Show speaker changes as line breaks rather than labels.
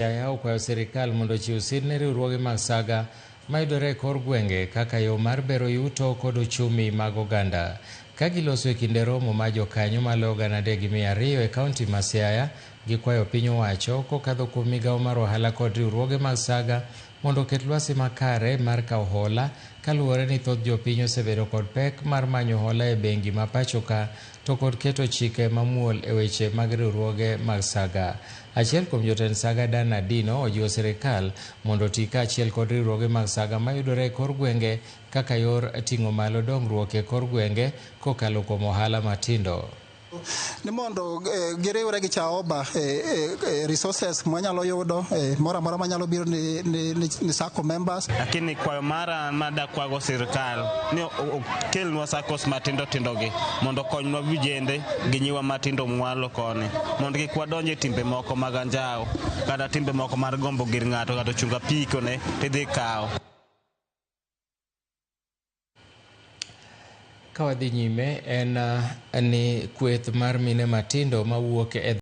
Siaya okwayo sirikal mondo ochiw sir ne riwruoge mag saga mayudore e kor gwenge kaka yo mar bero yuto kod ochumi mag oganda. Ka giloso e kinde romo ma jokanyo maloyo 3200 e kaunti ma Siaya, gikwayo piny owacho kokadho kuom migawo mar ohala kod riwruoge mag saga mondo oket lwasi makare mar kawo hola kaluwore ni thoth jopiny osebedo kod pek mar manyo hola e bengi ma pachoka to kod keto chike mamuol e weche mag riwruoge mag saga. Achiel kuom jotend saga Dan Adino ojiwo sirikal mondo oti kaachiel kod riwruoge mag saga mayudore e kor gwenge kaka yor ting'o malo dongruok e kor gwenge kokalo kuom ohala matindo.
Ni mondo giriwre gi Chaoba e resources mwanyalo yudo moro amora manyalo biro ni SACCO members.
Lakini kwayo mara madakwago sirikal ni okelnwa SACCOs matindo tindo gi mondo okonywa vijende gi nyiwa matindo mwalo koni mondo kik wadonje timbe moko mag anjawo kata timbe moko mar gombo gir ng'ato kata ochungo apiko ne tidhi kawo.
Ka wadhi nyime en ni kweth mar mine matindo mawuok e